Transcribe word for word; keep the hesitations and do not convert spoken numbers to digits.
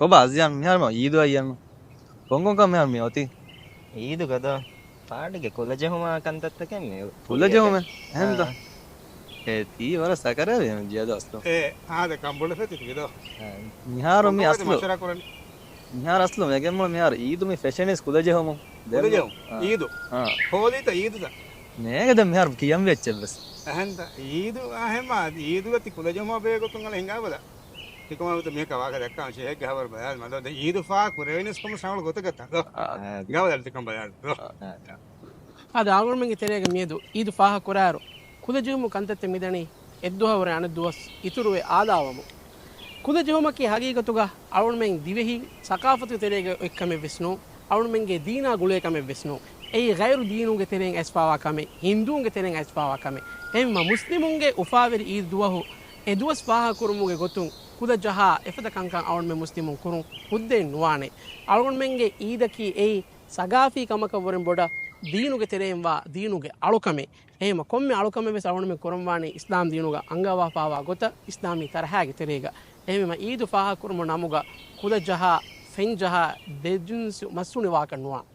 ކޮބާ ޒިޔާން މިހާރު މި އީދު އައްޔަން ކޮންކޮން ކަމެއް މި އޮތީ؟ އީދު ގަދަ ފާޑިގެ ކުލަޖެހުމާ ކަންތައްތަކެއް މި ކުލަޖެހުމެއް؟ އެހެންތަ؟ އާ. އޭ، ތީ ވަރަށް ސަކަރާތް ވީ މި ޖިޔަދު އަސްލު. އޭ، އާދެ ކަނބޮޑު ފެތި ތިބިދޯ. އާ، މިހާރު މި ކޮންކޮން އަސްލު. މަޝްވަރާ ކުރަނީ؟ މިހާރު އަސްލު މޭގެން މުޅި މިހާރު އީދު މި ފެޝަނީސް ކުލަޖެހުމު. ކުލަޖެހުން. އާ. އީދު. އާ. ހޯލީތަ އީދުތަ؟ މޭގަ ދެން މިހާރު ކިޔަންވި އެއްޗެއްވެސް. އެހެންތަ؟ އީދު އާހެމާ، އީދުގަ ތި ކުލަޖެހުމާ ބެހޭ ގޮތުން އަޅެ ހިނގާބަލަ. ތިކަމާ ވިތަ މީހަކާ ވާހަކަ ދައްކާ ޝޭހެއްގެ ހަބަރު ބަޔާން މަދޯ ދެ އީދު ފާ ކުރެވެނިސް ކޮމް ސަމަޅު ގޮތަކަށް ތަ ދޯ. އާ. ގާވަލަ ތިކަން ބަޔާން ދޯ. އާ. އާދެ އަޅުގަނޑުމެންގެ ތެރޭގަ މިއަދު އީދު ފާހަ ކުރާއިރު، ކުލަޖެހުމު ކަންތައްތައް މިދަނީ އެއްދުވަހު ވުރެ އަނެއްދުވަސް އިތުރުވެ އާދާވަމު. ކުލަޖެހުމަކީ ހަގީގަތުގަ އަޅުގަނޑުމެން ދިވެހި ސަޤާފަތު ތެރޭގަ އޮތްކަމެއްވެސް ނޫން، އަޅުގަނޑުމެންގެ ދީނާ ގުޅޭ ކަމެއްވެސް ނޫން. އެއީ ޣައިރު ދީނުގެ ތެރެއިން އައިސްފާވާ ކަމެއް، ހިންދޫންގެ ތެރެއިން އައިސްފާވާ ކަމެއް. އެހެންވީމަ މުސްލިމުންގެ އުފާވެރި އީދު ދުވަހު އެ ދުވަސް ފާހަގަކުރުމުގެ ގޮތުން ކުލަ ޖަހާ އެފަދަ ކަންކަން އަޅުގަނޑުމެން މުސްލިމުން ކުރުން ހުއްދައެއް ނުވާނެ. އަޅުގަނޑުމެންގެ އީދަކީ އެއީ ސަގާފީ ކަމަކަށްވުރެން ބޮޑަށް ދީނުގެ ތެރެއިން ވާ ދީނުގެ އަޅުކަމެއް. އެހެންވީމަ ކޮންމެ އަޅުކަމެއްވެސް އަޅުގަނޑުމެން ކުރަންވާނީ އިސްލާމް ދީނުގަ އަންގަވާފާވާ ގޮތަށް އިސްލާމީ ތަރަހައިގެ ތެރޭގަ. އެހެންވީމަ އީދު ފާހަގަކުރުމުގެ ނަމުގަ ކުލަ ޖަހާ، ފެން ޖަހާ، ދެ ޖިންސު މަސް ހުނި ވާކަށް ނުވާނެ.